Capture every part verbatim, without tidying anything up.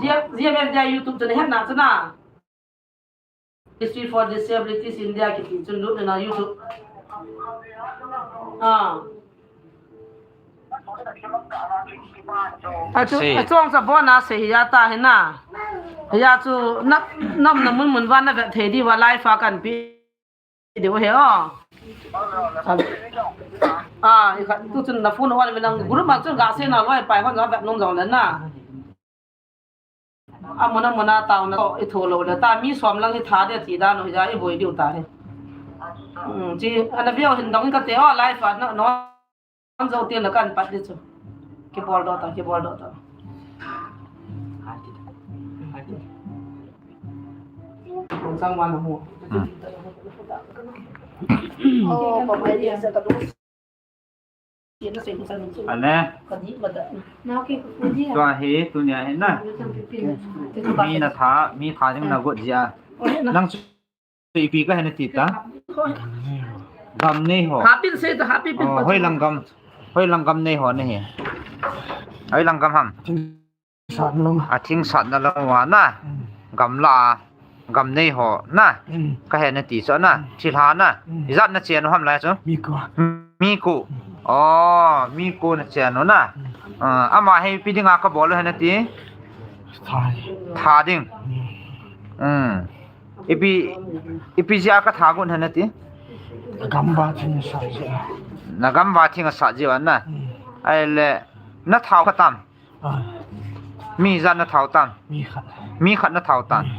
G M F D I YouTube chun hetna chun a. History for Disabilities India kiti chun lut na YouTube. Ah. Achu, achu ang sa bona se hiya ta hina. Hiya chu na, nam na mun mun va na vet thei diu va live a kan pi diu he o. Ah, i khat tu chun na phone on ve lang group ma chun ga se na loi pai hon ga vet nom jong le na. Amuna muna tao na to i tho lo le ta mi som lang i tha de ti da no ja i boi diu ta he. Hmm, chi ana veo hin dong ka te o live a no, no an zo ti la kan pat di chu. Ki bol do ta, ki bol do ta. Kong sang wan mu. Hmm. Oh, ko mai dia sa ka du. Ane. Tua hi, tunia hi na. Mi na tha, mi tha ding na got jia. Nang chu ipi ka hena ti ta. Gam nei ho. Hapin se ta, happy pin. Oh, hoi lang gam. Hoi lang gam nei ho na hi. Hoi lang gam ham. Sat lou. A thing satna lou a na. Mm. Gamla, gam nei ho na. Mm. Ka hena ti chu na. Mm. Thilha na. Mm. Ijat na chen u ham lai chu? Miku. Miku. Mm. Oh, miku na chen u na. Mm. Ah, ama hi ipi dinga ka bol u hena ti? Tha. Tha ding. Mm. Mm. Ipi, ipi jia ka tha got hena ti? Gam va thing sat jia. Na gam va thing sat jia na. Mm. Ahile, na thau kha tam? Ah. Mi ijat na thau tan? Mi khat. Mi khat na thau tan. Mm.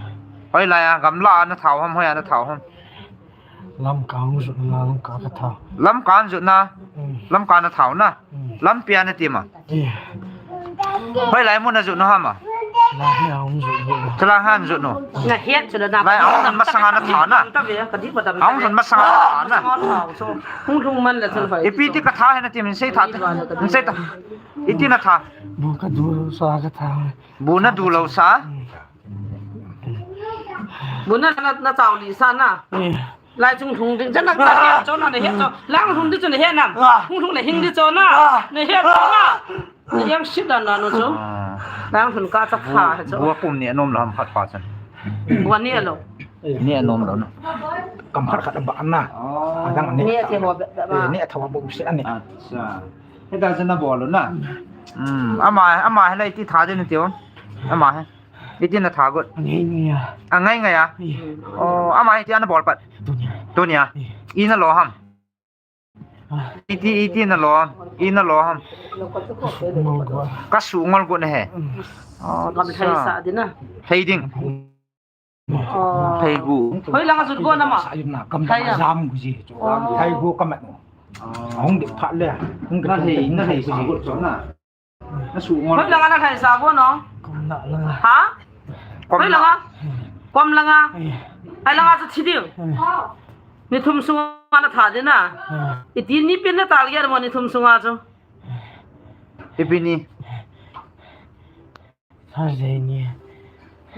Hoilai a, gamla a na thau ham, hoi a na thau ham? Lamka hung jot na, Lamka ka thau. Lamka hung jot na? Mm. Lamka na thau na? Mm. Lampi a na ti ma? Eh. Hoilai mun na jot na ham a? Lai a hung jot na. Chala han jot na. Na het chu la na. Lai a hung masanga na thau na. Tam ve, ka di pa tam. A hung masanga na thau na. Masanga thau so. Hung lhung man la chun hoi. Ipi ti ka tha hena ti min sei tha. Min sei ta. Iti na tha? Bu ka du sa ka tha. Bu na du lou sa? Mm. Bu na, na, na chau li sa na? Eh. Lai chung lhung ding, chan na ka het cho na, na het cho. Lang lhung ding cho na het na. Ah. Hung lhung le hing ding cho na. Ah. Na het cho na. Na yang sit dan na no cho. Ah. Lang lhung ka cha kha cho. Bu, bu pum ni anom lou ham khat pa chan. Bu ni alo. Ni anom lou na. Kam khat khat ba na. Oh. Adang ni. Ni a thi ho ba, ba. Eh, ni a thaw ba u se ani. Acha. Heta jana bol na. Hmm, ama, ama he lai ti tha de ni tio. Ama he. Iti na tha got? Angai ngai a. Angai ngai a? Iya. Oh, ama hi iti ana bol pat? Tunia. Tunia. Iya. Ina lo ham? Ah. Iti, iti na lo ham? Ina lo ham? Ka su ngol got. Ka su ngol got na he. Mm. Oh, gam thei sa ding na. Thei ding. Oh. Thei gu. Hoi lang a jut go na ma. Sa yun na, kam thei da a. Jam gu ji. Oh. Thei gu ka mat. Oh. Hung de phat le. Hung ka na thei, na thei sa got cho na. Na su ngol. Hoi langa na thai sa bo no? Kom na langa. Ha? Kom na. Hoi langa? Kom langa? Eh. Hai langa chu thi ding. Eh. Ni thum sunga na tha ding na. Eh. Iti ni pin na tal ge mo ni thum sunga chu. Ipi ni? Thursday ni.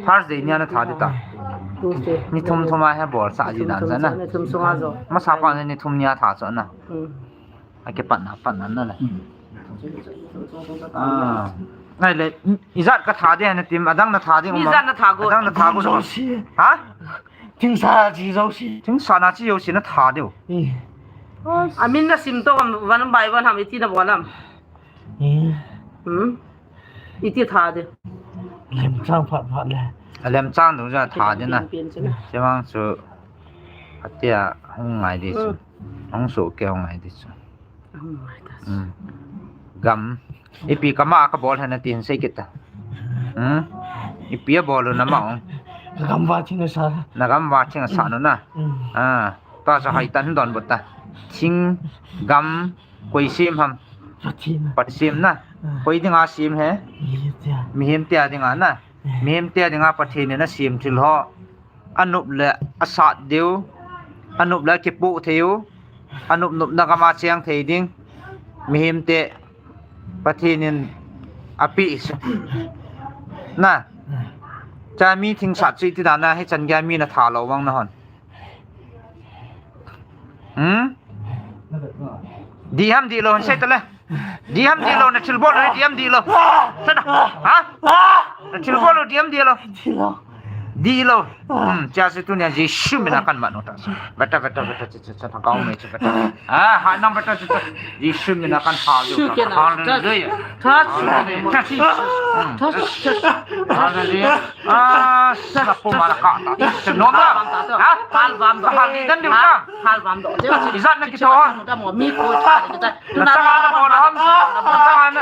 Thursday ni na tha ding ta. Tuesday. Ni thum thum a he bol sa ji dan sa na. Ni thum sunga jo. Masa pa ni thum ni a tha cho na. Hmm. A kipatna, patna na le. Hmm. Ah. Ngai le, ijat ka tha ding na tim, adang na tha ding. Ijat na tha go. Adang na tha go. Josi. Ha? Thingsa ji josi. Thingsa na ji josi na tha ding. Eh. Amin na sim to, one by one ham iti na bol am. Eh. Hmm? Iti tha ding. Lem chang phat phat le. A lem chang dung ja tha ding na. Pian, pian, pian, pian. Chemang chu. Atia hung ngai ding chu. Hmm. Hung su ke hung ngai ding chu. Hung ngai ta. Hmm. Gam. Ipi kama ka bol hena tin sei kit ta. Hmm? Ipi a bol u na ma ong. Gam va thing sa. Na gam va thing sa nu na. Hmm. Ah, ta sa hai tan don bot ta. Thing, gam, koi sim ham. Pathen. Pathen na. Ah. Koi dinga sim he. Mihem tia. Mihem tia dinga na. Eh. Mihem tia dinga Pathen in a sim thil ho. Anop le asat diu, anop le kipu thei u, anop nop na gam a cheng thei ding, mihem te Pathen in api na. Cha mi thing sat chi ti dan na hi chan gei mi na tha lo vang na hon. Hmm? Di ham di lo, sei ta le. Di ham di lo, na thil bol na di ham di lo. Sei ta. Ha? Thil bol lou diam, dih lou. Dih lou. Dih lou. Hmm, chia se tunia Jesu mina kamat nota. Beta, beta, beta, cha, cha, cha, thakau me, cha, beta. Ah, ha, nang beta, cha, cha. Jesu mina kan hal diu. Hallelujah. Touch. Hallelujah. Hmm. Touch, touch. Hallelujah. Ah, sa ko mara ka ta. Cha, no ma. Ha? Hal bam do. Hal di dan diu ka. Hal bam do. Ijat na kithou ham. Mi ko cha. Na chang a na bol ham. Na chang a na.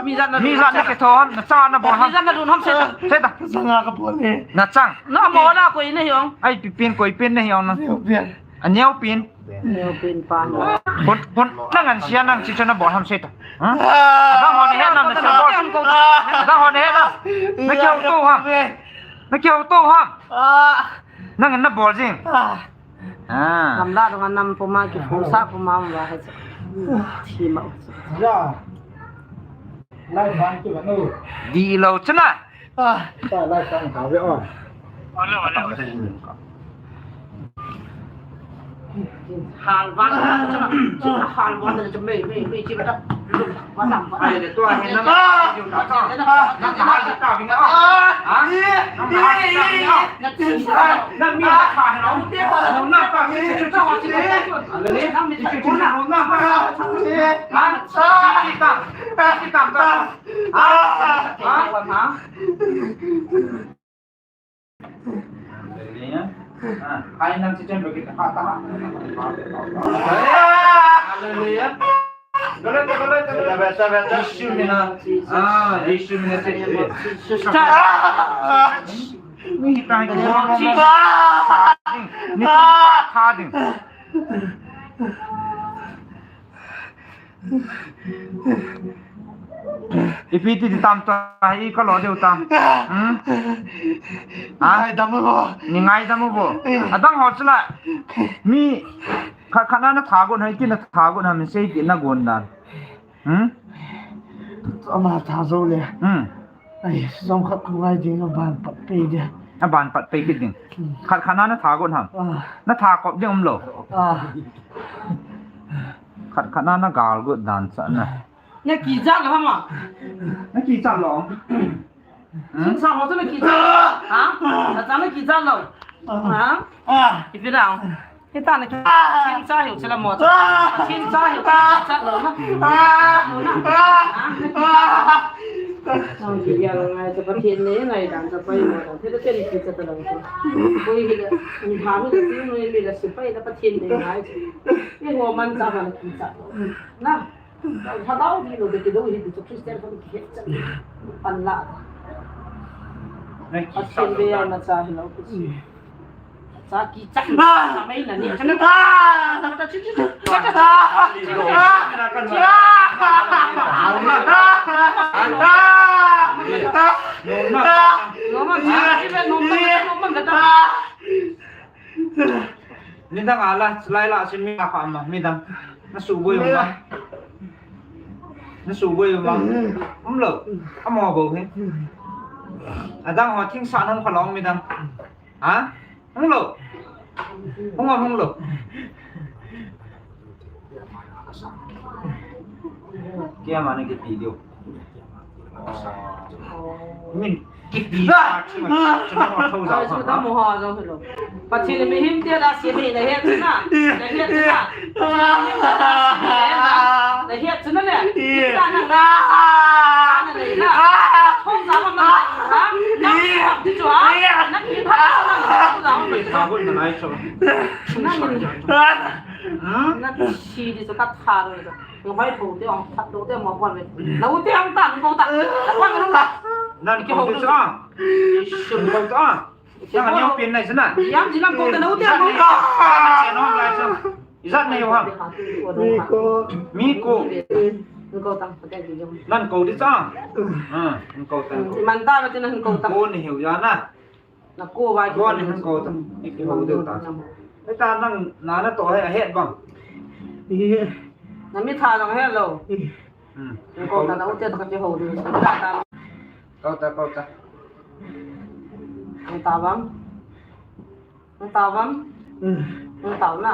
Mi ijat na. Mi ijat na kithou ham. Na chang a na bol ham. Mi ijat na dun ham se ta. Se ta. Chang a ka bol e. Na chang. Na mo na koi na hiong. Ai pi pin koi pin na hiong na. Neo pin. A neo pin. Neo pin pa. Pon pon nang an sia nang chi cha na bol ham se ta. Ha? Adang ho ni he na na cha bol. Adang ho ni he na. Na kihou to ham. Na kihou to ham. Nang na bol jing. Ah. Gamla dong a nam puma kiphusah puma ma ba hai chu. Thi ma u chu. Ya. Lai ban chu ka nu. Dih lou chu na. Ah. Ta lai ban ka ve o. Hal ban chu na. Hal ban chu mei mei mei chi ba ta. Ai le tua he na. Na ka ha ta bi na. Ah. Na ka ha ta bi na. Na mi na kha he lo. Na ka mi chu chu chu. Ale ni, chu chu chu na ka. Ha? Chi ta. Chi ta ta. Ha? Ha? Hallelujah. Hai nang chi chen bagi ta ta. Hallelujah. Beta, beta, beta. Jisu mina. Ah, Jisu mina se. Ni ta ni. Ni ta ding. Ipi ti ti tam ta, i ka lo deu ta. Hmm? Ha? Ngai dam bo. Ni ngai dam bo. Adang ho chula. Mi khat khat na na tha gon hai ti na tha gon ha min sei ti na gon dan. Hmm? Ama tha zo le. Hmm. Ai, zong khat khu ngai ding a ban pat pei dia. A ban pat pei kit ding. Hmm. Khat khat na na tha gon ham. Ah. Na tha kop ding um lo. Ah. Khat khat na na gal got dan sa na. Na kichat lo ham a? Na kichat lo. Hmm? Sung sa ho tu na kichat. Ha? Na cha na kichat lo. Ha? Ah. Ipi dang. Hita na ki, thin cha hiu chila mo. Thin cha hiu kichat lo na. Lo na. Ha? Nang ki ya lo ngai cha Pathen ne ngai dan cha pai mo dan. Thei da chen kichat ta lo. Koi hi da. Ni ha mi da ni no mi da sipai da Pathen ne ngai. Ni ho man cha ha kichat lo. Na. Thadou hi lo de kidou hi chu Christian khat kihet chan. Pan la. Pathen be a na cha hi lo. Cha kichat. Cha mai na ni. Cha na. No man, no man, no man, no man. Nidang a la, lai la, sin mi a kha ma, midang. Na suboi ma. Na suboi ma. Um lo. Amo bo he. Adang ho thing sa nong kha long midang. Ha? Um lo. Um, um lo. Kia ma na ki video. Min, kipi. Ai, chu ta mo ha jong hilo. Pathen in mihem tia da si mi na het na. Na het na. Na het na le. Ta na na. Na le na. Thong sa ma ma. Ha? Na ti chu ha. Na ki tha na. Thong sa ma. Tha gon na nai chu. Na ni. Hmm? Na si di sa ka tha ro. Ngai tho te ong, that tho te mo kon ve. Na u te ong ta, ko ta. Na kon ve na. Nan ko te sa. Sun ko ta. Yang ni ong pin nai sana. Yang ji lam ko ta, na u te ong ta. Chen ong lai sa. Ijat na yo ham. Mi ko. Mi ko. Ko ta, ko ta ji jong. Nan ko te sa. Ha, nan ko ta. Man ta ba te nan ko ta. Ko ni hiu ya na. Na ko vai. Ko ni han ko ta. Ni ki ho deu ta. Ai ta nang na na to hai a het bang. Ni. Na mi tha nang het lo. Hmm. Ni ko ta na u te to ka ti ho deu. Ta ta. Ko ta, ko ta. Ni ta bang. Ni ta bang. Hmm. Ni ta na.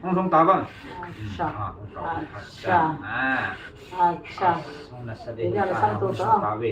Hung sung ta bang. Acha. Ah, hung ta. Acha. Ah. Acha. Hung na sa de. Ni na sa to ta. Hung ta ve.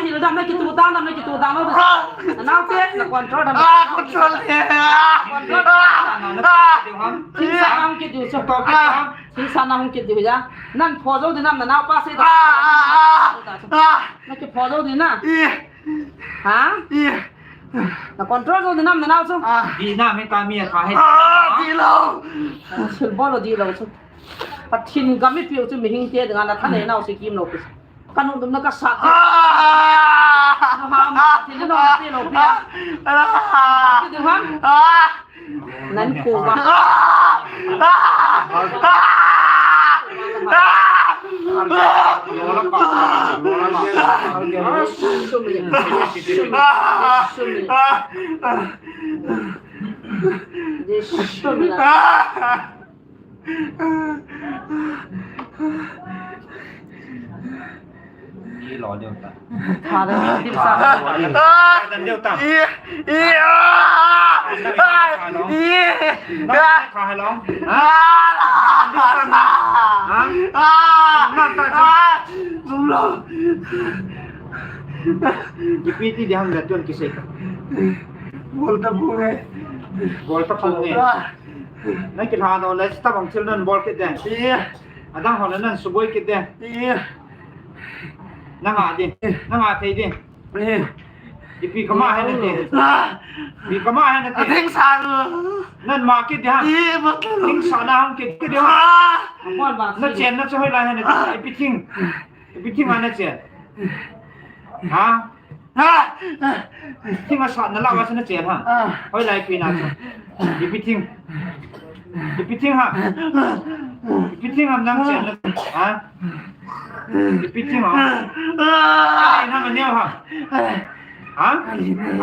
nahil dam, nakituh dam, nakituh dam lou. Ah. Nanaote, na control dam. Ah, control de. Ah. Control dam. Ah. Thingsan na hung kit diu chu. Ah. Thingsan na hung kit diu ja. Nang pho jou ding nam, nanaopa sei da. Ah, ah, ah. Ah. Nakipho jou ding na. Ih. Ha? Ih. Na control jou ding nam, nanao chu. Ah. Dih na, mi ta mi a tha he. Ah, dih lou. Thil bol lou dih lou chu. Pathen gam eipeu chu mihing te dinga na thanei nau se kim lou pi. Ka nungdum na ka sat. Ah! Na ha ma, Pathen na nung na pe lou pi. Ah! Ti ding ham? Ah! Nan ko ba. Ah! Ah! Ah! Sumi. Sumi. Sumi. Sumi. Ni lo deu ta. Tha da, dim sa. Dan deu ta. I, i, ah! Ai, i, ah! Tha long. Ah! Ah! Ah! Sum lo. Ipi ti ding ham le tun kisei ta. Bol ta pung e. Bol ta pung e. Ah! Na kilha no le, tabang thil nan bol kit de. Iya. Adang ho le nan suboi kit de. Iya. Na ngah ding. Na ngah thei ding. Iya. Ipi kama hai nati. Ah. Ipi kama hai nati. Atheng sa lo. Nan ma kit de ha. Iya, ma kit lo. Theng sa na hung kit, kit de ha. Ah. Aman ba. Na chen na chu hoilai hai nati. Ah. Ipi thing. Ipi thing ha na chen. Ha? Ha? Thing a sat na lah a chu na chen ha. Ah. Hoilai pi na chu. Ipi thing. Ipi thing ha. Ipi thing ha nang chen na. Ha? Ipi thing ha. Ah. Ali na ma neo ha. Ha?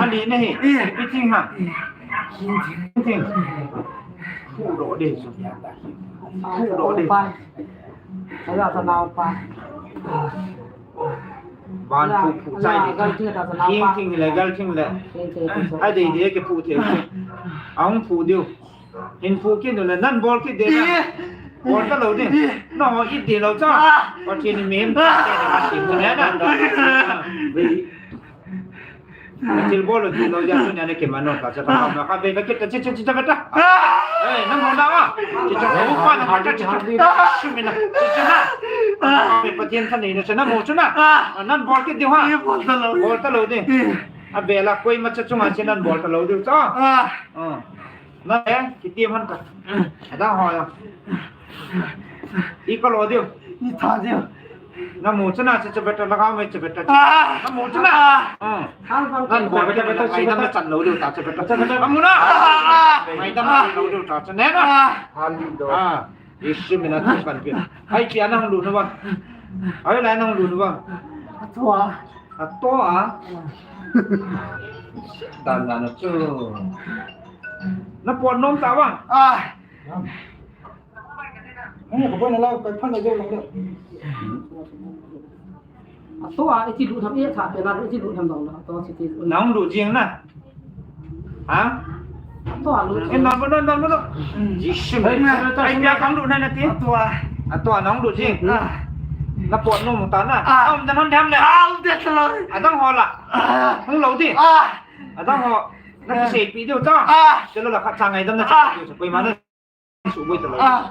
Ali na hi. Ipi thing ha. Thing. Phu do de chu. Phu do de. Ala ta nau pa. Ban phu phu chai ni. Gal thing ta sa nau pa. Thing thing le, gal thing le. Thing thing. Ai dei dei ke phu thei. Ahung phu diu. Hin phu kit nu le nan bol kit de na. Bol ta lou ding. Na ho it de lou cha. Ah. Pathen in mihem te na ma sim ne na. Thil bol lou, thil lou ja, tunia na kiman nom ta cha ta, na ka be na kit ta, chi, chi, chi, ta, ta. Eh, nang ho na wa. Chi, chi, ho pa na ma cha, chi, chi. Sumi na, chi, chi na. Be Pathen thanei na cha na mo chu na. Ah, nan bol kit diu ha. Ye bol ta lou. Bol ta lou ding. A be la koima cha chunga chi nan bol ta lou diu cha. Ah. Ah. Na, eh, kiti man ta. Ada ho ya. I ka lo diu. I tha diu. Na mu chana cha cha beta, lagao mai cha beta. Ah! Na mu chana. Ah. Ah. Nan bol beta beta, mai dam na chan lo diu ta cha beta. Cha beta. Amu na. Ah! Mai dam na chan lo diu ta cha ne na. Ah! Hali do. Ah. Yesu mina ti pan pi. Ai pi ana hung lu na ba. Ai lai na hung lu na ba. Atua. Atua. Dan dan chu. Na pon nom ta ba. Ah. Ani ko pon la ko phan la jo lang le. Atua, iti lu tham, e tha pe na, iti lu tham dong la, atua si ti. Nang lu jing na. Ha? Atua lu. Eh, nang lu, nang lu. Jisu. Ai, pia kang lu na na ti. Atua. Atua nang lu jing. Ah. Na pon nom ta na. Ah. Am dan hon tham le. Ah, um de lo. Adang ho la. Ah. Hung lo di. Ah. Adang ho. Na ki se pi diu ta. Ah. Chalo la kha cha ngai dam na cha diu, koi ma na. Suboi ta lou. Ah.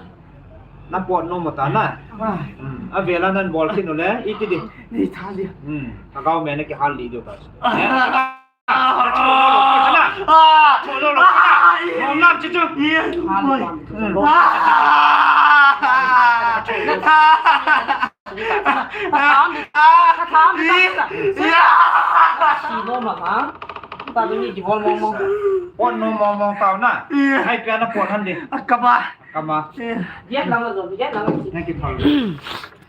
Na pon nom ta na. Ah. Hmm. A vela nan bol kit nu le, iti di. Ni tha di. Hmm. Lagao mai na kihal li diu ta. Ah. Eh? Ah. Cholo lo, cholo. Ah. Cholo lo. Ah. Mo nam chi chu. Ye. Hmm. Ah. Ka tham. Ka tham. Ka tham. Ya. Si lo ma ha. Sabi ni kibol mong mong. Pon no mong mong tao na. Ai pia na pon han di. Akaba. Kama. Giat lang a zo, giat lang a zo. Na kithol.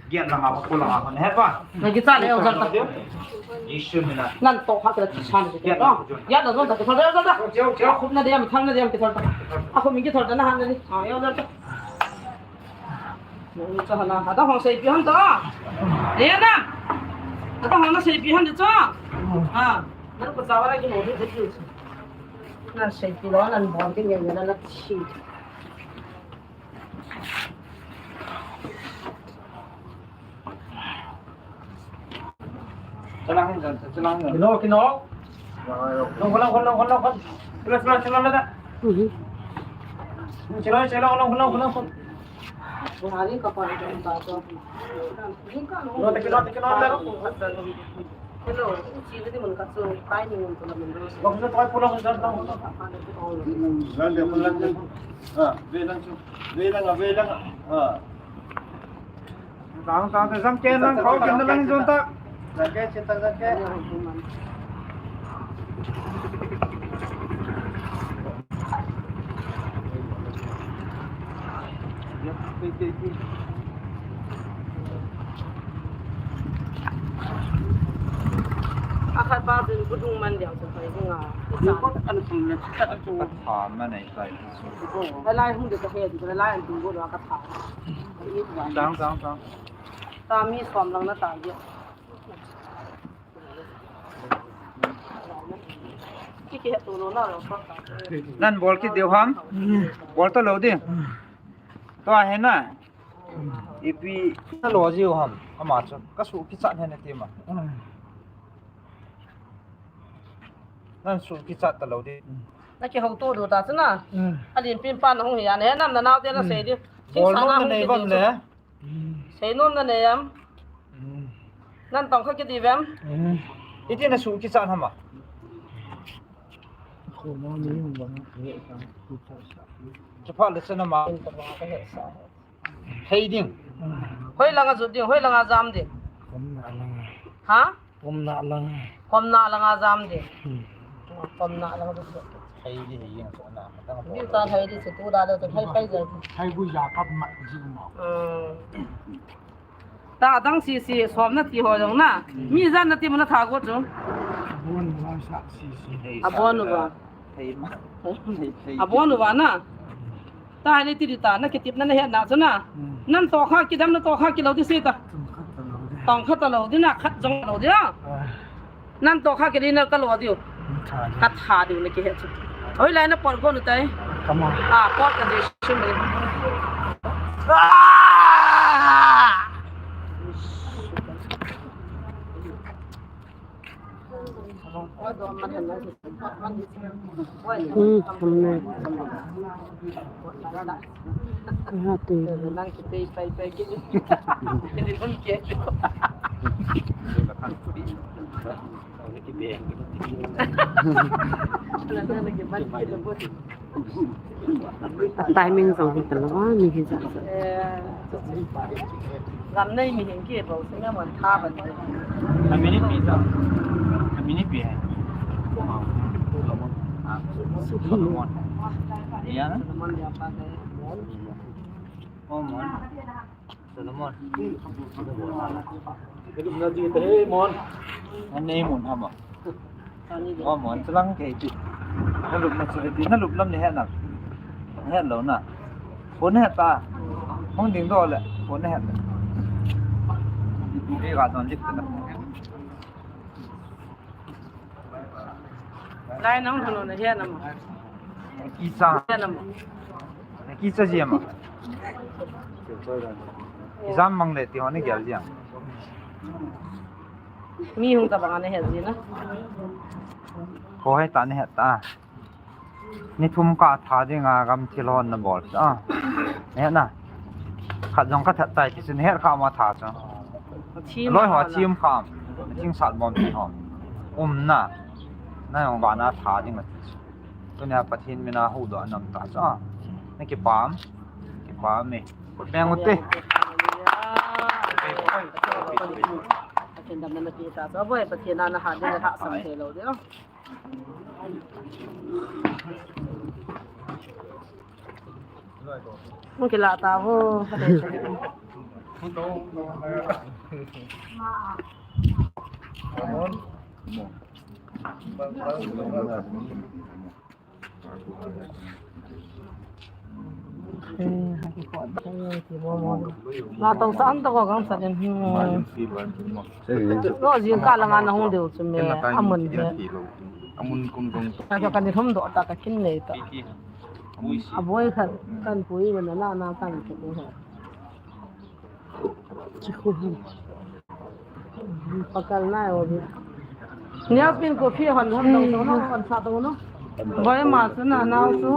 Giat lang a, ko lang a, ko na he pa. Na kita le o zan ta. Jisu mina. Nan to ha kila kisan. Giat lang a zo. Giat lang a zo ta kithol. Giat lang a zo ta. Cheo, cheo. Khum na diam, thang na diam kithol ta. Ako mi kithol ta na han na ni. Ah, yo zan ta. Nang cha hana, ada hong seipi han ta. Ayan na. Ada hong na seipi han ta. Ha. Nang ko chawa la ki no de de. Nang seipi lo, nang bon ke ngen na na chi. Chalang hin, chalang hin. Kino, kino. Long, long, long, long, long. Chalo, chalo, chalo, chalo, chalo. Mhm. Chalo, chalo, long, long, long, long. Hari ka pa ni ka to. Kino, kino, kino, kino. Hello, uchi ni mun ka so, pai ni mun ko la mun ro. Long, long, long, long, long. Lang de, lang de. Ah, ve lang chu. Ve lang, ve lang. Ah. Tang, tang, tang, jam ken lang, kau ken lang, jon ta. Jam ken, chen ta, jam ken. Akhat ba jin budung man diang so pai jing a. Ni ko an tum ne ta tu. Tha ma nei sai. Lai lai hung de ka he, lai lai an tum go lo ka tha. Tang, tang, tang. Ta mi som lang na ta ye. Ki ki he tu lo na lo ko ta. Nan bol kit diu ham? Bol ta lo di. To a he na. Ipi na lo jiu ham? Ama chu. Ka su kichat he na ti ma. Nan su kichat ta lo di. Na kihouto diu ta chu na. Mm. Alin pin pan hung hi a ne, nam na nao te na sei di. Bol nom na nei bam le. Sei nom na nei am. Mm. Nan tong kha kiti vem. Mm. Iti na su kichat hama. Ko ma ni hung bang. Kipha le sana ma. Hei ding. Hoi langa jut ding, hoi langa jam ding. Kom na langa. Ha? Kom na langa. Kom na langa jam ding. Hmm. Kom na langa jut ding. Hei ding, hei ding, so na. Ni ta hei ding, se tu da da, hei pai jai. Hei bu ya kap ma ji ma. Hmm. Ta dang si si, som na ti ho jong na. Hmm. Mi jan na ti mo na tha go chu. Bon la sa si si. Abon ba. Thei ma. Thei, thei. Abon uva na. Ta le ti di ta, na kitip na na het na chu na. Hmm. Nan to kha kidam na to kha kilo di se ta. Tong khat ta lo di. Tong khat ta lo di na, khat jong lo di na. Ah. Nan to kha kili na ka lo di. Ka tha di na ki het chu. Hoi lai na por go nu tai. Kama. Ah, por ka di shim di. Ah! Hmm, hamne. Kaha te. Timing jong hi talou a, mi hi jat jat. Lam nei mi hin ki bol sing a mon tha ban. A min ipi jat. A min ipi hai. Solomon. Ah, Solomon. Ya. Oh, mon. Solomon. Ka lupna ji te, Mon. An nei Mon hama. Oh, Mon, chulang kei ti. Na lupna chu ti, na lup lam ni het na. Het lou na. Phone het ta. Hung ding do le. Phone het. Ni ga don dik na. Lai nang hunu na hian ama. Kicha. Hian ama. Kicha ji ama. Exam mang le ti hon ni gel ji ama. Mi hung ta bang ana hian ji na. Ko hai ta ni het ta. Ni thum ka tha dinga gam thil hon na bol chu. Ah. He na. Khat jong ka that tai ti chu ni het kha ma tha chu. Loi ho thim kha. Thing sat bom ti ho. Um na. Na jong ba na tha ding la ti chu. Tunia Pathen mina hu do nam ta chu. Ah. Na kipam. Kipam e. Beng u te. Pathen dam na ti ta chu. Boi Pathen na na ha ding ha sam thei lo de. Hung kila ta vo. Na tong sa an to ko gang sa den. Lo jing ka la nga na hung deu chu me. Amun me. Amun kung kung. Ka ka ni thum do ta ka kin nei ta. A boi khan kan pui man na na kan chu ko. Chi khu. Pakal nai o bi. Nia pin coffee hon hon dong dong no hon sa dong no. Boi ma su na nau su.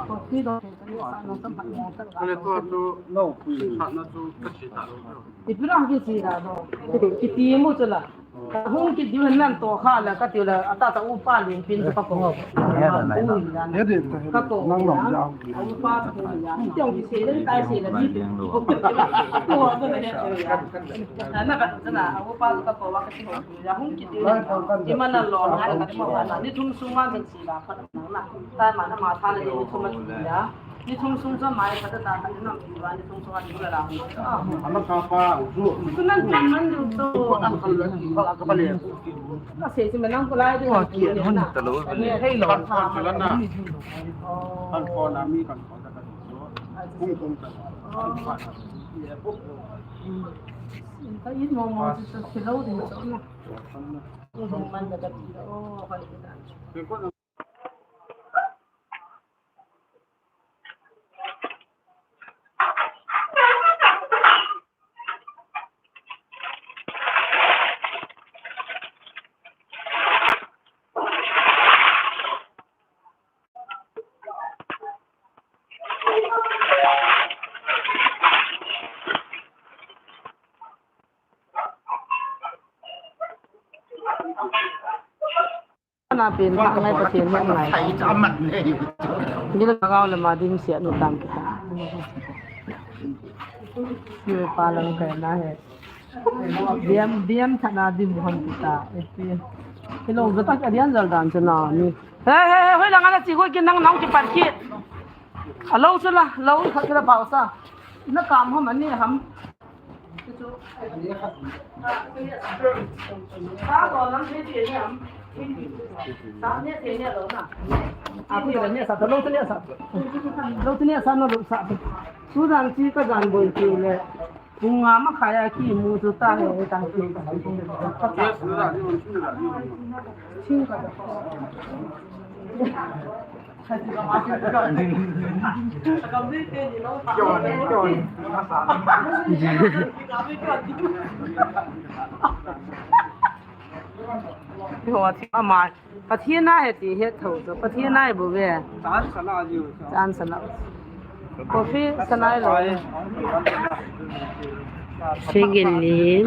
Coffee dong sa no sa phat mo sa. Ale ko tu no sa na tu ka chi ta. Ipi ra ki chi da do. Kiti mu chu la. Hung kit diu hen nan to kha la ka tiu la, ata ta upa lin pin ka ko. Ka ko. Nang nong jao. Upa ko ya. Tiong ki se le tai se le ni. Ko ko ko ko. Na ka na upa ka ko wa ka ti ho. Ya hung kit diu. Imana lo na ka ti mo na. Ni thum sung ma si la ka na. Tai ma na ma tha le ni thum ma ya. Ni thum sung sa mai khat ta ta ni nam ti ba ni thum sung a ni la la. Ama ka pa u su. Ku nan tan man du to. Ka pa le. Ka se si ma nang ko lai de. Wa ki hon ta lo. Ni hei lo. Kan ko na mi kan ko ta ka. Kung kung ta. Ka in mo mo si lo de so na. Ku man da ka ti. Oh, ka ni ta. Na pen thak ngai Pathen hiam ngai. Gil ka gao le ma ding sia nu tam kita. Ni pa lang kai na he. Diam diam thana dim hon kita. Eti. Kilo ga tak adian jal dan chana ni. He he he, hoi lang ana chi ko kin nang nang ki par ki. Alo chu la, lo khat chu la pau sa. Na kam ham ani ham. Sa ko lam the the ni ham. Sa ne the ne lo na. A ku la ne sa, lo the ne sa. Lo the ne sa no lo sa. Sudan chi ka jan boi chi le. Pung nga makhai a kimu chu ta he, ta he. Ching ka. Pathen a he ti he tho chu. Pathen a he bu ve. Chan sa la. Coffee sa nai lo. Sige ni.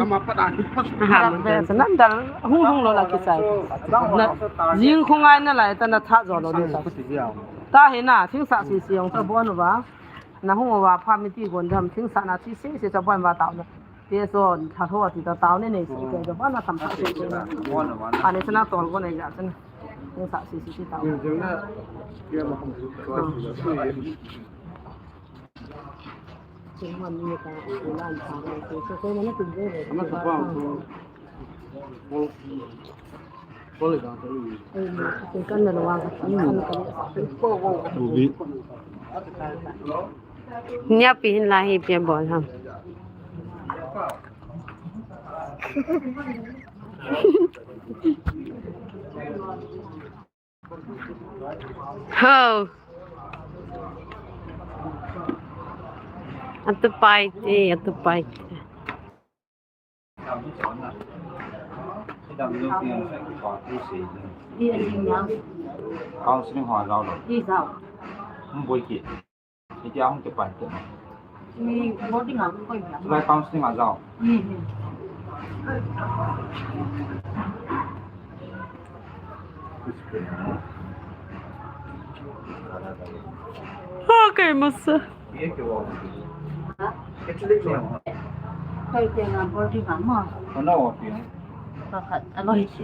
Aha, ve sa nan dal hung hung lo la ki sai. Na, jing khu ngai na lai ta na tha jo lo ni ta. Ta he na, thing sa si si ong sa bon va. Na hung va pha mi ti gon dam, thing sa na ti si si sa bon va ta na. Te so, tha tho ti ta tao ne nei si ke, jo ba na tham sa si si na. Ani sa na tol ko nei ja sa na. Thing sa si si si tao. Ama sa pa ko. Nia pi hin la hi pi bol ham. Ho. Atu pai te, atu pai te. Counseling ho a jao lou. Hung boi kit. Hitia hung kipan kit. Lai counseling a jao. Ha, kei masa. Kei te nga boarding a mo. Ano o pi? Pakhat, ano isi.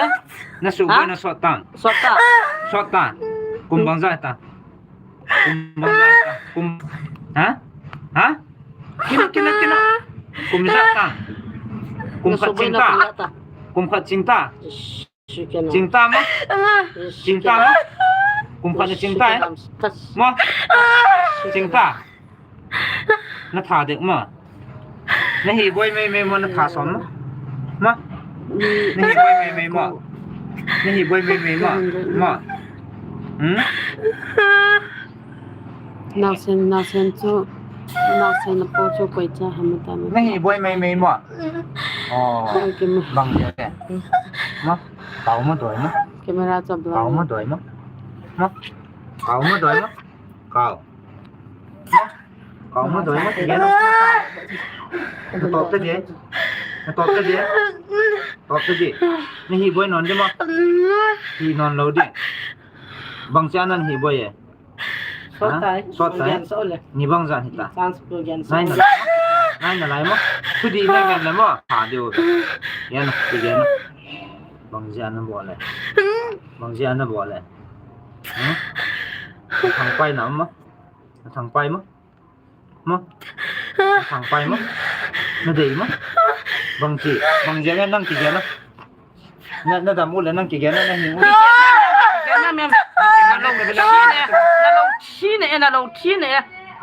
ma? Na suboi na sot tan. Sot ta. Sot ta. Kum bang ja ta. Kum bang ja ta. Kum. Ha? Ha? Kina, kina, kina. Kum ja ta. Kum khat ching ta. Kum khat ching ta. Ching ta ma? Ching ta ma? Kum khat na ching ta, eh? Ma? Ching ta. Na tha dek ma? Na hi boi mei mei ma, na tha som ma? Ma? Na hi boi mei mei ma? Na hi boi mei mei ma? Ma? Hmm? Naosen, naosen chu, naosen na po chu koi cha ham ta na. Na hi boi mei mei ma? Oh. Bang dia ke. Ma? Pau ma doi ma? Camera chu blank. Pau ma doi ma? Ma? Kau mo doi mo. Kau. Kau mo doi mo. Kigel mo. Natop tadi. Natop tadi. Top tadi. Nahi boi non di mo. Hi non lou di. Bang cha nan hi boi e. Sot tai. Sot tai. Ni bang jan hita. Nai na. Nai na lai mo. Thudih na gen le mo. Ha diu. Yan, kigel na. Bang jan na bol le. Bang jan na bol le. Hmm? Thang pai na mo. Thang pai mo. Mo. Thang pai mo. Nadei mo. Bang chi. Bang jan nang kigel na. Na, nadam u le nang kigel na, nahi u. Kigel na mem. Na lou thi ne. Na lou thi ne, na lou thi ne.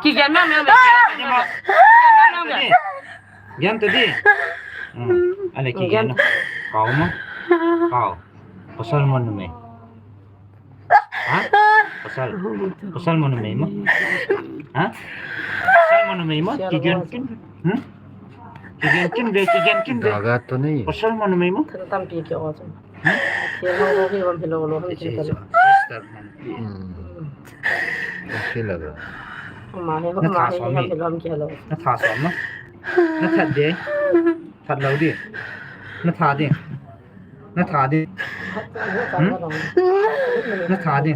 Kigel na mem. Kigel na mem. Gen tadi. Hmm. Ane kigel na. Kau mo. Kau. Pasal mo numei. Ha? Pasal. Pasal mo numei mo. Ha? Pasal mo numei mo. Kigel kin. Hmm? Kigel kin be, kigel kin be. Daga to nahi. Pasal mo numei mo. Thil tampi kio chu. Hmm? Kio lo lo hi bam hi lo lo hi. Sister man. Hmm. Kio lo lo. Ama he, ama he, hi lo kio lo. Na tha som mo. Na that de. That lou di. Na tha di. Na tha di. Hmm? Na tha di.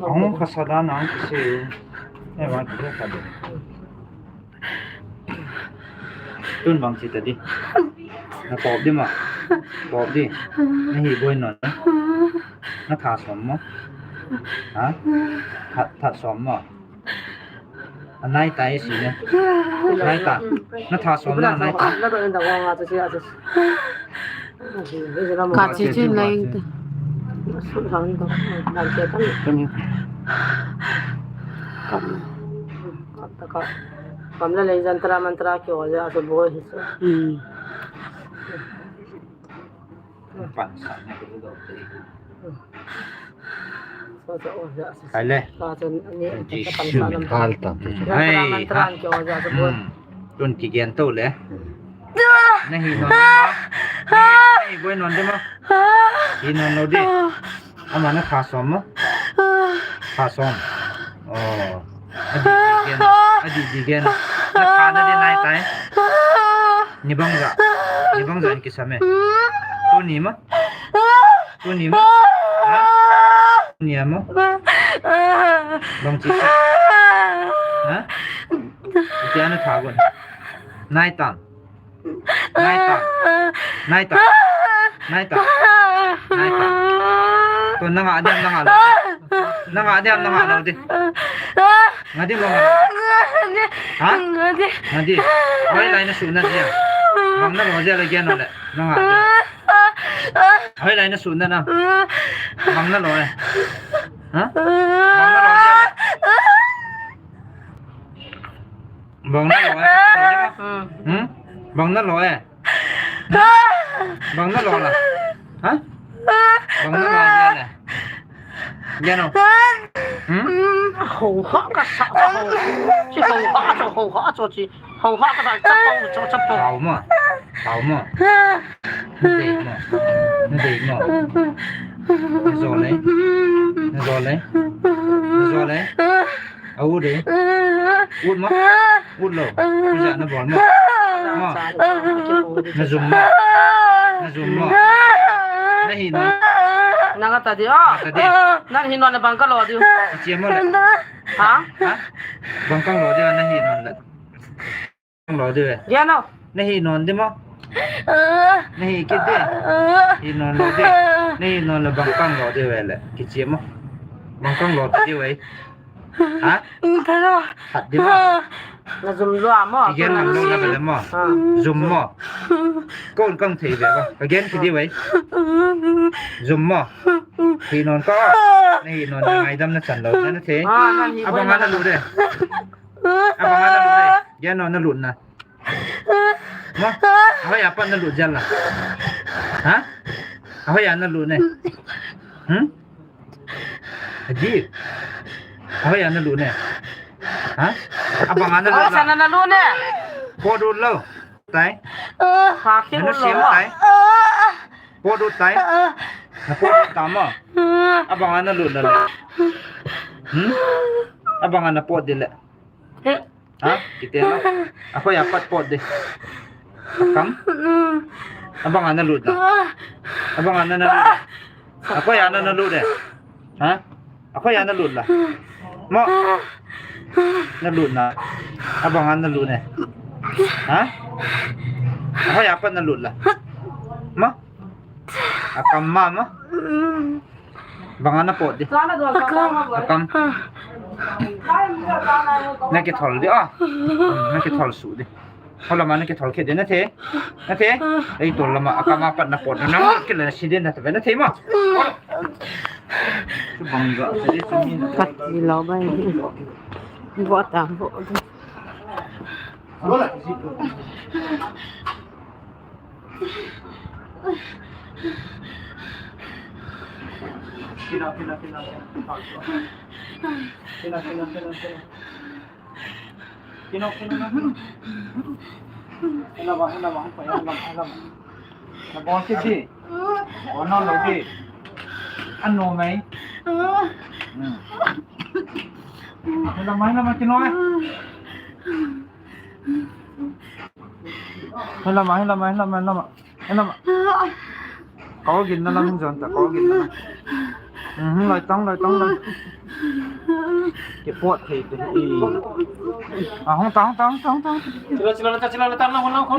Ahung khasa dan a kisei u. Ei, vang kisei kha di. Tun bang chi tadi. Na kop di ma. Kop di. Nahi boi non. Na tha som mo. Ha? That, that som mo. Anai tai si ne. Nai ta. Na tha som na nai ta. Ka chi chin lai ta. Kam la lei jan tara mantra kio ja so boi hi so. Hmm. Pan sa na ko do te. Kai le. Hal ta. Hai, ha. Hmm. Tun kigen to le. Nahi non de ma. Nahi boi non de ma. Hi non lo de. Ama na tha som mo. Tha som. Oh. Adi di gen. Adi di gen. Na tha na de nai tai. Ni bang ja. Ni bang ja in kisam e. Tuni ma. Tuni mo? Ha? Tuni mo? Bang chi. Ha? Iti ana tha gon. Nai tang. Nai tang. Nai tang. Nai tang. Nai tang. To nanga diam nanga lo. Nanga diam nanga lo di. Nga di mo nga. Ha? Nga di. Hoi lai na su na diam. Bang na lo diam le gen no le. Nanga diam. Hoi lai na su na na. Bang na lo e. Ha? Bang na lo e. Bang na lo e. Hmm? Bang na lo e. Bang na lo la. Ha? Bang na lo e le. Gen no. Hmm? Ho ha ka sa ho. Chi ho ha cho ho ha cho chi. Ho ha ka sa cha po cho cha po. Tao mo. Tao mo. Nadei mo. Nadei mo. Najo le. Najo le. Najo le. A u de. Ut mo. Ut lo. Kuja na bol mo. Mo. Na jum mo. Na jum mo. Nahi non. Nanga ta di o. Ta di. Nahi non na bang ka lo di. Chia mo le. Ha? Ha? Bang ka lo di nahi non le. Lo de ve. Gen no. Nahi non de mo. Nahi kit de. Hi non lo de. Nahi non le bang kang lo de ve le. Kichi mo. Bang kang lo de ve. Ha? Thalo. Hat de mo. Na jum lo mo. Kigen nam lo na ve le mo. Jum mo. Kon kang thei ve ba. Kigen ki de ve. Jum mo. Hi non ko. Nahi non na ngaidam na chan lo na thei. Abang ana lo de. Abang ana lut e. Gen no na lut na. Ma. Ahoiya pat na lut jal la. Ha? Ahoiya na lut ne. Hmm? Adi. Ahoiya na lut ne. Ha? Abang ana lut na. Sana na lut ne. Ko lut lo. Tai. Ha, ki lut lo. Tai. Pot ut tai. Na pot ta ma. Abang a na lut na le. Hmm? Abang a na pot di le. Ha? Kiti na. Akhoi a pat pot di. Akam? Abang a na lut na. Abang a na na lut. Akhoi a na na lut de. Ha? Akhoi a na lut la. Mo. Na lut na. Abang a na lut ne. Ha? Akhoi a pat na lut la. Mo. Akam ma ma. Bang a na pot di. Akam. Na kithol di a. Na kithol su di. Hola ma na kithol khe di na the. Na the. Ei tol lama akam a pat na pot na. Na kila si di na the na the ma. Chu bang ga. Kat di lo bai. Bo ta bo. Kina, kina, kina, kina. Kina, kina, kina, kina. Kina, kina, kina. Hila ba, hila ba, hila ba, hila ba. Na bol kit di. Bol non lo di. Ano mai. Hmm. Hila ma, hila ma, kino ai. Hila ma, hila ma, hila ma, hila ma. Hila ma. Kau gin na lam jon ta, kau gin na lam. Mhm, lai tang, lai tang, lai. Ke pot thei te. Ah, hong ta, hong ta, hong ta, hong ta. Chila, chila, la ta, chila, la ta, la, la, la.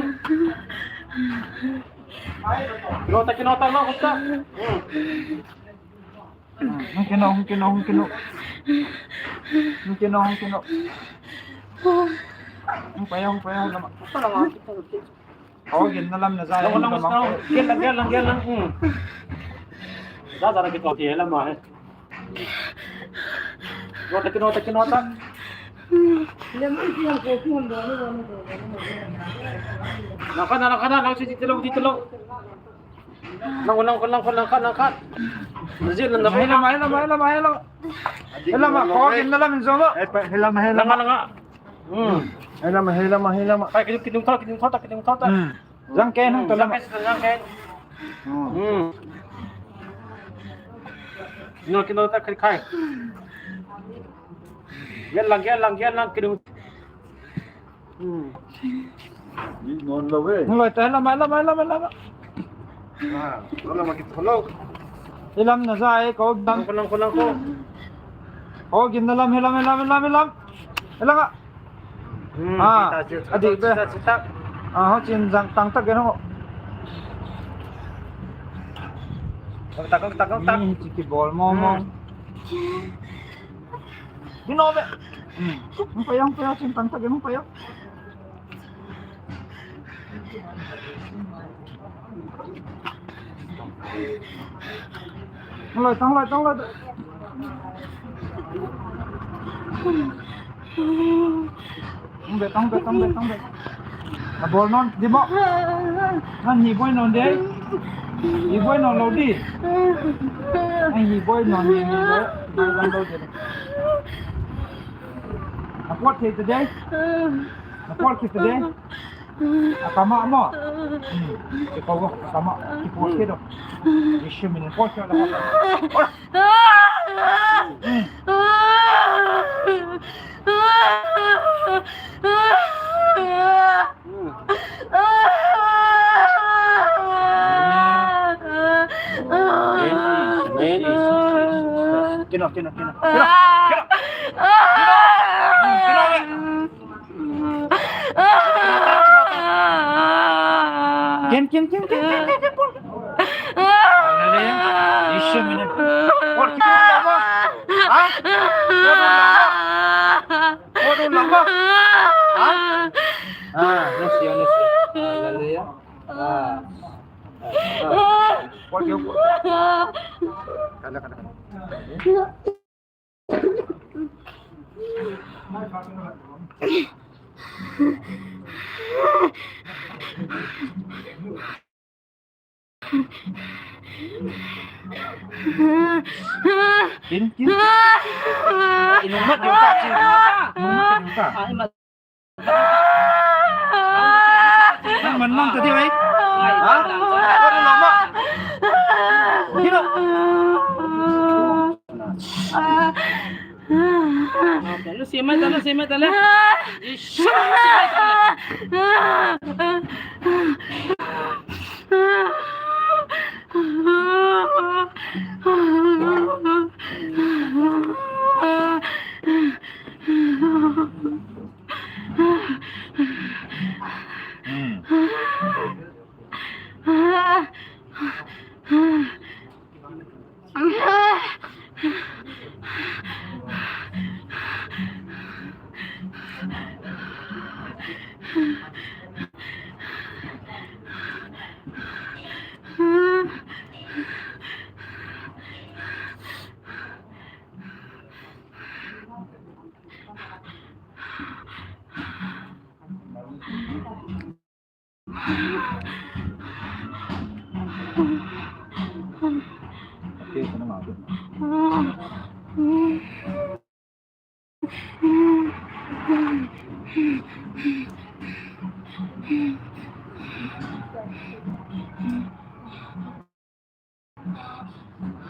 Kino ta, kino ta, la, la. Hmm. Hmm, hung kino, hung kino, hung kino. Hung kino, hung kino. Hung pai, hung pai, hung lama. Kau gin na lam na jai. Lang, lang, lang, lang. Gel lang, gel lang, gel lang. Hmm. Ja, ja, na kito ti lam ma he. Kino ta, kino ta, kino ta. Lang ka na, lang ka na, lang si, dito lang, dito lang. Lang, lang, lang, lang, lang, lang. Najil na, lang. Hila ma, hila ma, hila ma, hila ma. Hila ma, kau gin na lam jo ma. Eh, pa, hila ma, hila ma. Lang, lang. Hmm. Hila ma, hila ma, hila ma. Kai, kidung, kidung thot, kidung thot, kidung thot. Hmm. Jang ken, hung to lam. Jang ken, jang ken. Hmm. Hmm. Kino, kino ta khai khai. Gel lang, gel lang, gel lang, kidung. Hmm. Ni non lo ve. Hung loi ta, lama, lama, lama, lama. Ah, lama kit lo. Hilam na ja e, kau dam. Lang, lang, lang, lang. Kau gin na lam, hilam, hilam, hilam, hilam. Hilam a. Hmm, ah, kita, kita, adi kita, be. Kita, kita. Ah, ho chin jang tang tak gen ho. Tak, tak, tak, tak, tak. Ni chiki bol mo mo. Hmm. Gin o be. Hmm. Hung pai o, hung pai o, chin tang tak gen, hung pai o. Tang loi, tang loi, tang loi. Tang be, tang be, tang be, tang be. Abol non di mo. Nan hi boi non de. Hi boi non lo di. Nan hi boi non di, di lo. Boi non lo di. Apot thei te de. Apot thei te de. Akam a mo. Hmm. Ke ko akam a. Ke ko ke do. Yesu min ko ke do. Hmm. Kino, kino, kino. Kino, kino. Kino, kino. Ken, ken, ken, ken, ken, ken, ken, pon. Ano na yan? Yesu min. Por kita mo. Ha? Por kita mo. Por kita mo. Ha? Ah, no siya, no siya. Hallelujah. Ah. Ah. Por kita mo. Kada, kada, kada. Kin, kin. Inung mat yung ta, kin. Inung mat yung ta. Nang man nang tadi, eh? Ha? Ano naman? Get up. Lu si mai ta, lu si mai ta le. Ish, lu si mai ta le.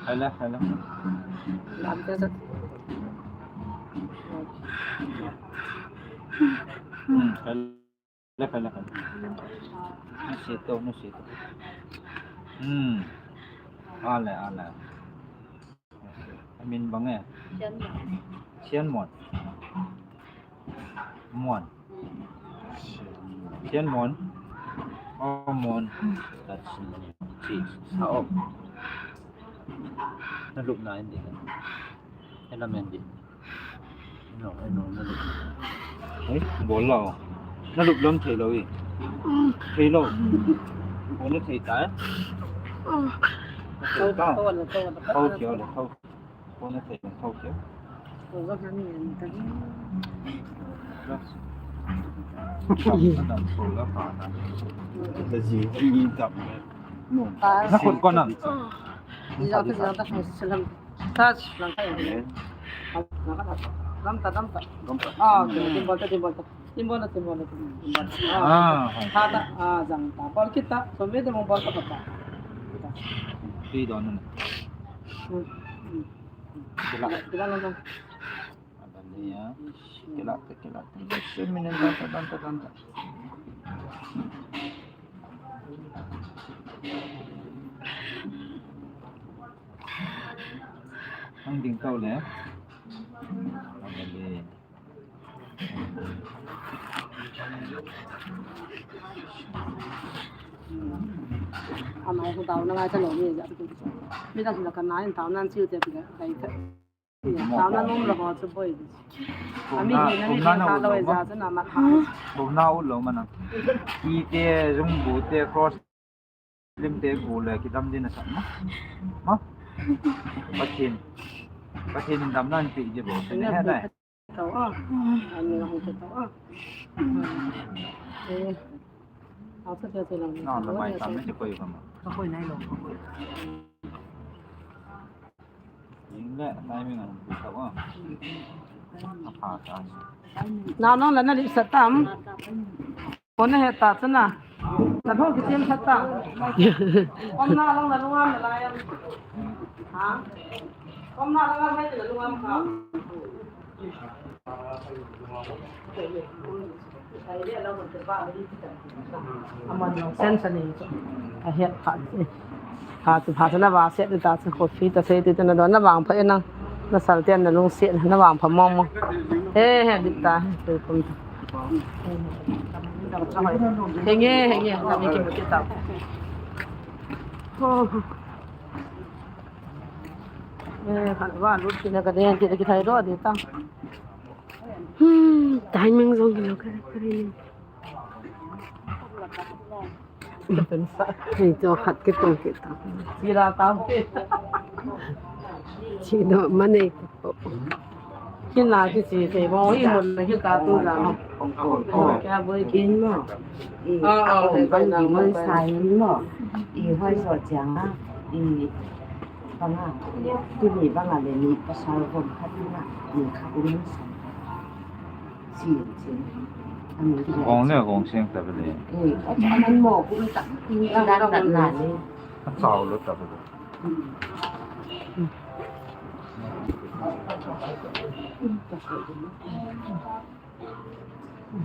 Hello, hello. Hmm, hello. Left, left. Nusi to, nusi to. Hmm. Ale, ale. Amin bang e? Sian Mon. Mon. Sian Mon. Oh, Mon. That's cheese. Sao. Nalup na hindi. Ela mendi. No, no, no. Ei, bol lo. Nalup lom thei lo e. Thei lo. Bol na thei ta e. Thei ta. Thau kio le, thau. Bol na thei, thau kio. Na khut kon nam. Touch, lang tayo. Gamta, gamta. Gamta. Ah, okay. Timbol ta, timbol ta. Timbol na, timbol na, timbol na. Ah, okay. Hata, ah, jang ta. Bol kita. So, me de mo bol ta pata. Ti don na. Hmm. Kila. Kila lang. Adali ya. Kila, kila. Six minutes, danta, danta, danta. Ang ding tau le. Ang galing. Amai ko tau na ngai ta lo ni ja. Mi ta sila ka nai tau nan chiu te pi ga kai ta. Tau na nom lo ho chu boi. Ami hi na ni ta lo ja chu na ma ha. Ko na u lo ma na. I te, zung bu te, cross lim te bu le kidam din a sam ma. Ma. Pathen. Pathen in dam nan pi je bo. Ne ha dai. Tau a. Ani hong te tau a. Eh. Au sa te te lang. Na, na mai tam ne koi ka ma. Ka koi nai lo, ka koi. Ing le, timing an pi tau a. Apa ta. Na nong la na li sa tam. Kona he ta chana. Na thong kitim khat ta. Kom na long na lungam na lai am. Ha? Kom na long am hai na lungam kha. Aman long sen sa ni. A het kha. Pha chu pha chu na vangset ta chu coffee ta sei ti na don na vangpha e nang. Na sal ten na lungset na vangpha mong mong. He he dit ta he kum ta. He nge he nge ta mi ki mu ti ta. Ho. Eh, khan va lut ki na ka den ti ki thai do di ta. Hmm, timing jong ki lo ka ka ni. Hei, cho khat ke tong ke ta. Sila tao ke. Chi do ma nei ko. Kin la ki chi te bo i mun na ki ka tu la. Kya boi kin mo. I a a ko ban di mo sai mo. I hoi so chang a. I banga. Ti ni banga le ni pasal ko khat na. Ni khat ni. Gong le gong seng ta bele. Eh, aman mo kum ta. Tin dan dan na le. A chau lo ta bele.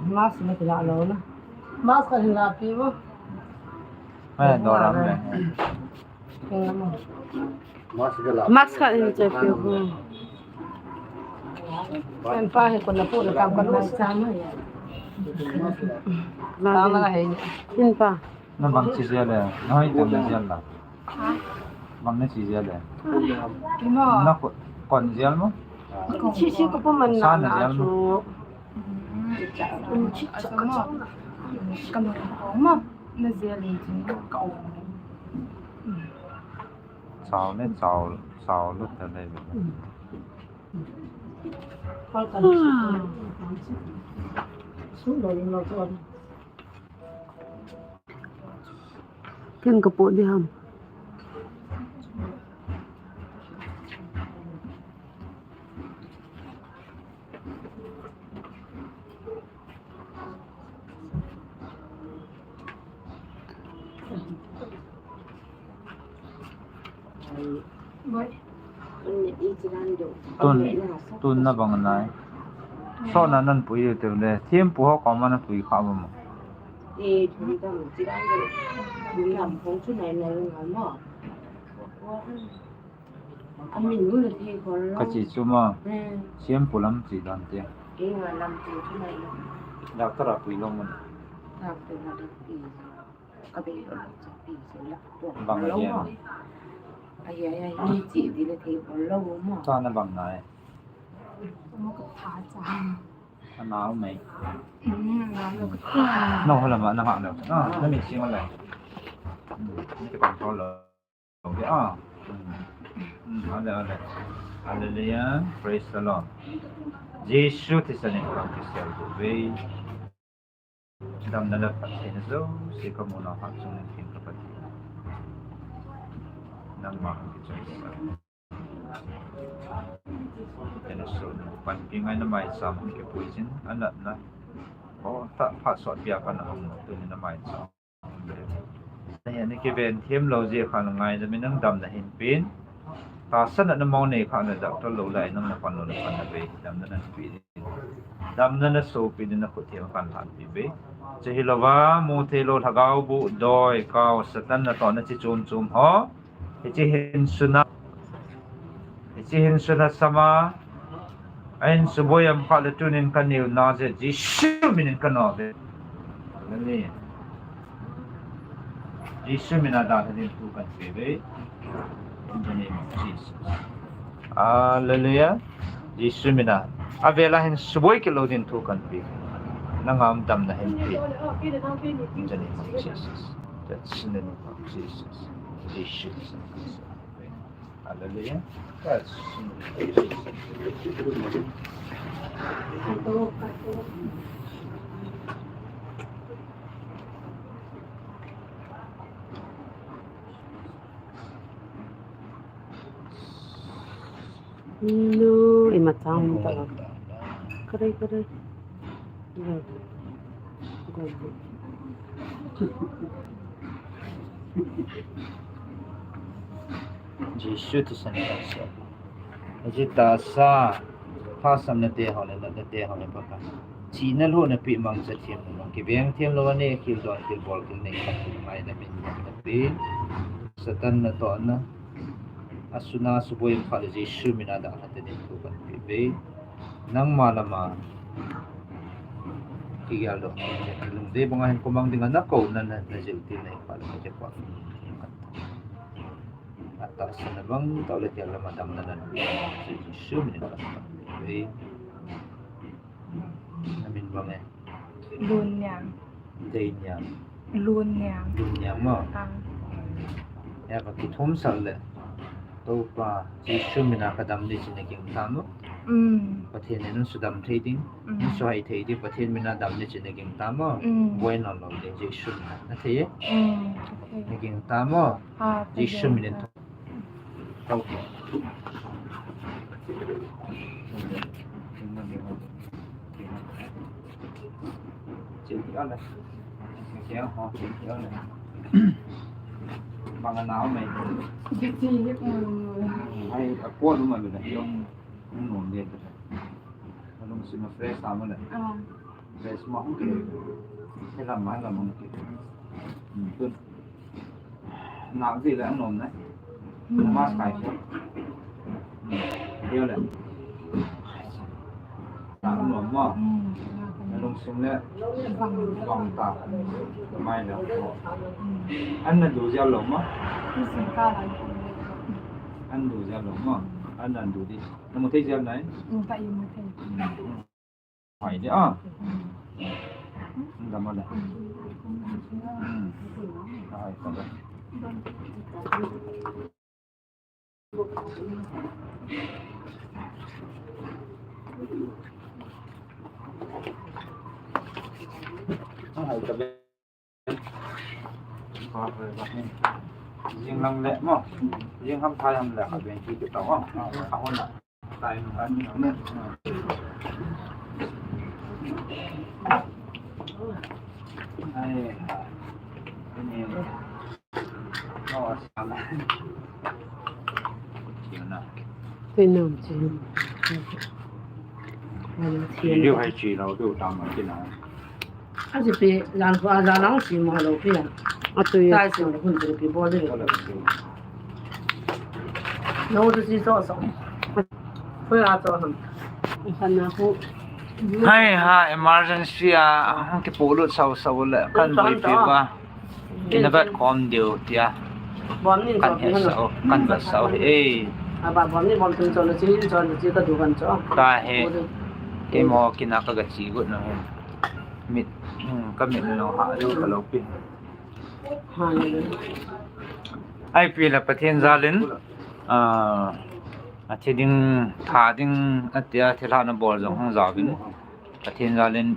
Mask na kila lo na. Mask ka hin la pi bo. Eh, doram le. Mask ka la. Mask ka hin che pi bo. Kan pa he ko na pu na kam ka lo sa ma ya. Na la he. Hin pa. Na bang chi jia le, na hoi tem na jia la. Ha? Bang na chi jia le. Kimo. Na ko, kon jia mo? Chi chi ko pa man na. Sa na jia mo? Chi cha cha. Kamo ko mo. Na jia le chi ko. Chao le, chao, chao lu ta le. Su lo lo ko. Ken ka po di ham. Tun, tun na bang nai. So na nan pui te le. Thim pu ho ko ma na pui kha ma mo. E, thum dam chi dan de. Thum dam hong chu nai nai ngal mo. Amin nu le thei khol lo. Ka chi chu ma. Hmm. Siam pu lam chi dan te. Kei nga lam chi chu nai lo. Doctor a pui lo mo. Doctor a pui. Ka be lo lo cha pi se la. Bang lo mo. Ai ai ai, ni chi di le thei khol lo mo. Cha na bang nai. Mo ka tha cha. Anau mai. Mm, anau lo ka tha. No, hala ma, na ha lo. Ah, na mi si ma le. Mm, ni ka control lo. Okay, ah. Mm. Mm, ale, ale. Hallelujah. Praise the Lord. Jesu thisan in ka kisel tu ve. Damna le phattheina jouse ka muna hat chunga theng ka Pathen. Nangma ka kichoi sa. Tena so na panpi ngai na maicham ka pui jin, anatna. Ho, ta phat sot pia ka na hong tu ni na maicham. Ahi, na kiven them lo jeh khan ngaidam in nang damna hin pen. Tahsan a na mong nei kha na doctor lo lai nang na pan lo na pan na ve, damna na pi. Damna na sopi ding na khut thiam khan lhan pi ve. Chu hi lova, mu thei lo lhagao bu, doi, kao, Satan natohna chi chom chom ho. Hiche hin suna. Hiche hin suna sama. Ahin suboi am kha le tunin ka neo na jeh Jesu min in ka no ve. Hallelujah. Jesu min a dalha ding thu kan pe ve. In the name of Jesus. Hallelujah. Jesu min a. Avela hin suboi kit lou ding thu kan pe. Nangma damna hin pe. In the name of Jesus. That's in the name of Jesus. Jesu min a. Hallelujah. No, ima tang ta. Kare, kare. Jesu thisan in ka kisel. Hiche tahsa, phasamna te ho le, natna te ho le, Pathen. Chihna lhuhna pi mangcha thiam lou, kiveng thiam lou, aneh khel don khel bol khel nei khat khel ngaidam in na pe. Satan natohna, asuna suboi am kha le Jesu min a dalha ding thu kan pe ve. Nangma lama kigel doh, lungdei banga hin kumang dinga na kou na, na, na jil ti nei kha le ka jep pa. Atahsan a bang tah le gel lama damna na, Jesu min in ka pe ve. Na min bang e? Lun Niang. Dei Niang. Lun Niang. Lun Niang mo? Ah. Ya, ka kithum sal le. Toupa, Jesu min a ka dam ni chi na ging ta mo? Mm. Pathen in nang sudam thei ding. Mm. Nang suhai thei ding, Pathen min a dam ni chi na ging ta mo? Mm. Boi na lou ding, Jesu min a. Na thei e? Mm, okay. Na ging ta mo? Ah, Jesu min in. Bang ana mai. Ai, a ko lu ma le. Nom de. Alungsim a fresh ta ma le. Ah. Fresh ma hung ke. He lam ma lam hung ke. Hmm, tun. Nak di le nom ne. Mas kai. Hmm. Dia le. Nak nom ma. Hmm. Alungsim le. Bang ta. Mai le. An na du jia lo ma. An du jia lo ma. An nan du di. Na mu thei jia nai. Hmm, ka i mu thei. Hmm. Hai de a. Dam a le. Hmm. Hai ta le. Hai ta le. Jing lang le mo. Jing ham thai ham le ka ben ki ta mo. A hon na. Tai no ani no ne. Ai. Ni. No, sa la. Ki na. Te nam chi. Video hai chi lo, tu tam ma ki na. A si pi, jan ko, a jan ang si mo lo pi a. A tu ya. Tai si mo lo, hun tu pi bo le. Lo tu si so so. Ko ya so han. Kan na ko. Hai ha, emergency a, hung kipolut sau sau le, kan boi pi ba. Ina vet khom diu tia. Bom ni kan he sau, kan vet sau he. A ba bom ni bom tun chon chi, chon chi ka du kan cho. Ta he. Keimo kina ka ga chi gut no he. Mit, hmm, ka mit no ha lo ka lo pi. Ha le. Ai pi la Pathen jal in, a, a thi ding, tha ding, a tia thilha na bol jong hung jaovin. Pathen jal in,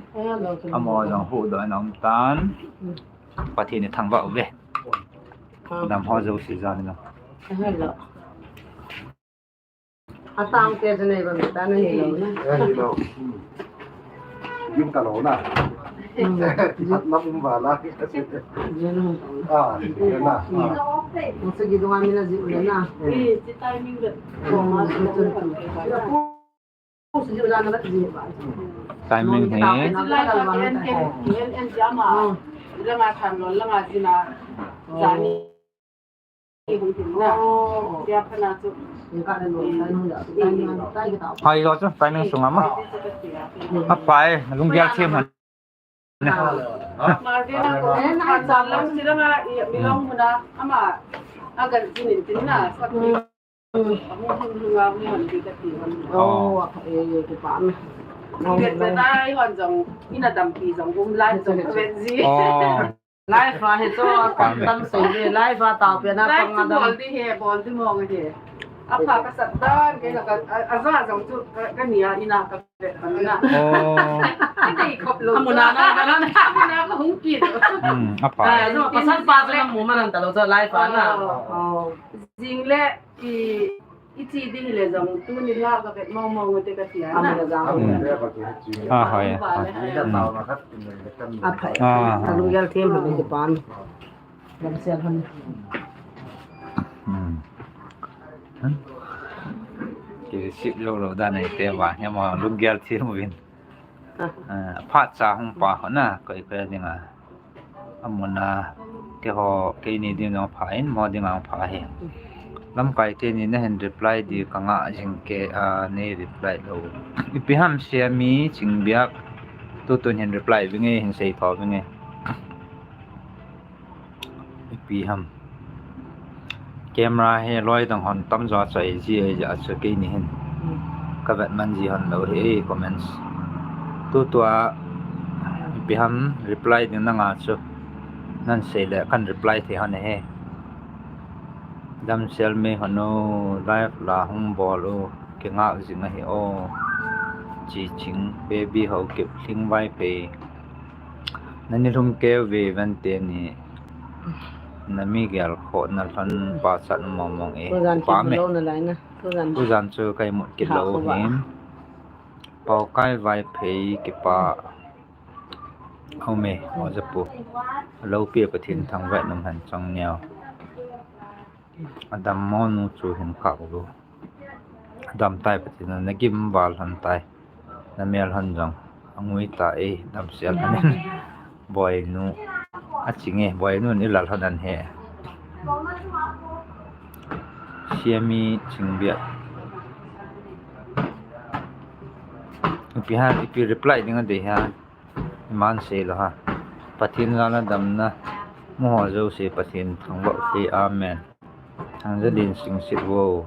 amo jong huhdoh in aum tan. Pathen in thangvah uve. Dam ho jouse jal in. Hello. Atang ke jane ba mi ta na hi lo na. Eh, hi lo. Hmm. Gim ta lo na. Hmm. At lam um ba la. Jane. Ah, jane na. Hmm. Mo se gi dunga mi na ji u na. Hmm. Eh, si timing ba. Hmm. Ko ma si tu. Ko si ji u na ba ji ba. Timing he. Hmm. Langa than lo, langa jina. Jani. Hai lo chu, timing sunga ma. Apai, lunggel them han. Oh. Oh. Live a hi chu, a tam sei le, live a tao pe na. Live pang chu a dam. Bol di he, bol di mong he. A pha ka sat dan, ke ka, a, a za jong chu, ka, ka nia ina ka vet pan na. Oh. A tei khop lo. A muna na, na, na. A muna ka hung kit. Hmm, a pha. Ai, chu, pasal pa chu na mu man an ta lo chu, live a na. Oh. Oh. Jing le, i, I chi ding le jong, tuni la ka vet mong mong te ka tia na. Hmm. Ah, hoi. Hmm. A phai. Ah, ah. Ka lunggel them le kipan. Lam sel han. Hmm. Hmm. Ki sip lo lo da nei te ba, ya ma lunggel them uvin. Ah. Ah, phat cha hung pa ho na, koi koi ding a. Amuna, keiho, keini ding jong pha in, mo ding jong pha hi. Lamkai teni na hin reply di ka ngah jing ke, a, nei reply lo. Ipi ham sia mi chingbiak, tutun hin reply vinge, hin sei tho vinge. Ipi ham. Camera hi loi dang hon tamjo choi ji a, ji a chu keini hin. Hmm. Ka vet man ji hon lo hi comments. Tutua ipi ham reply ding na nga chu. Nan sei le kan reply thei hon e. Damsel me hon o, live la hung bol o, kingah jing ahi o. Chiching, Baby Haokip, Lhingvaiphei. Na ni lhum keu ve vente ni. Na mi gel kho na lhon pa chat mong mong e. Tujan pa me. Tujan chu kai mut kit lo hin. Paokai Vaiphei kipa. Aume, o japu. Alopi Pathen thangvah in um hen chang neo. Adam mo nu chu hin kap u. Adam tai Pathen in, na gim val hon tai. Na mel hon jong angui ta e, damsel hon in. Boinu. Aching e, Boinu in ilal hon an he. Siami Chingbiat. Ipi ha, ipi reply ding adei ha. Iman sei lou ha. Pathen jal a damna mu ho jouse Pathen thangvah u te. Amen. Thangzalin Singsit vo.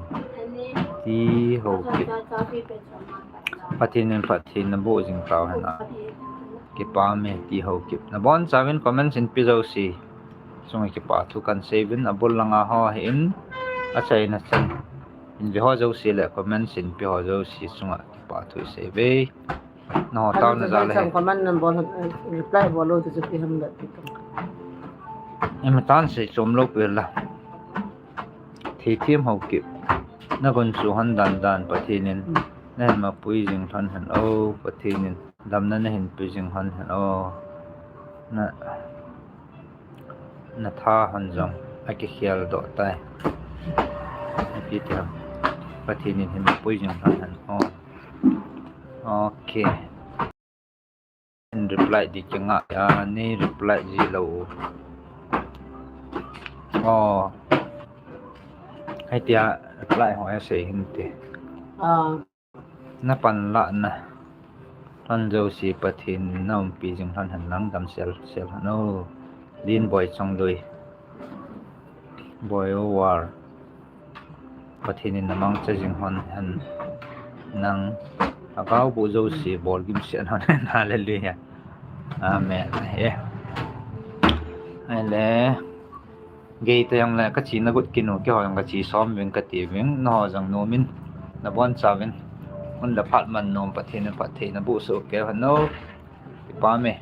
Ti Haokip. Pathen in phatthei naboh jing tau hen a. Kipa me Ti Haokip. Nabonchauvin comment in pe jouse chunga kipa thu kan sei uvin, abul langa ho hin achaina chan in ve ho jouse le comment in pe ho jouse chunga kipa thu sei uve. Naho taona jal a hi. Comment number, eh, reply bol lou ti chu ipi ham le ti kang. Imacha sei chom lou pi la. Theithem Haokip. Na gunchu hon dan dan Pathen in nahin mapui jing lhon hen o, Pathen in damna nahin pe jing lhon hen o. Na, na tha hon jong akikhel doh tai. Ipi ti ham. Pathen in hin mapui jing lhon hen o. Okay. Reply di kingai a, nei reply ji lou. Oh. Hitia reply ho asei hinte. Ah. Na panlahna lhon jouse Pathen in na umpi jing lhon hen lang, damsel sel lhon o. Dinboi Chongloi. Boi o War. Pathen in na mangcha jing lhon hen lang, agaobuh jouse bol gimset lhon hen. Hallelujah. Amen. He. Ahile. Gei tah jongle ka chena got kinu, keiho jong ka che som ving kati ving, nangho jong nom in, nabonchauvin. Hun le phat man nom, Pathen in phatthei naboh soh kei hen o. Kipa me.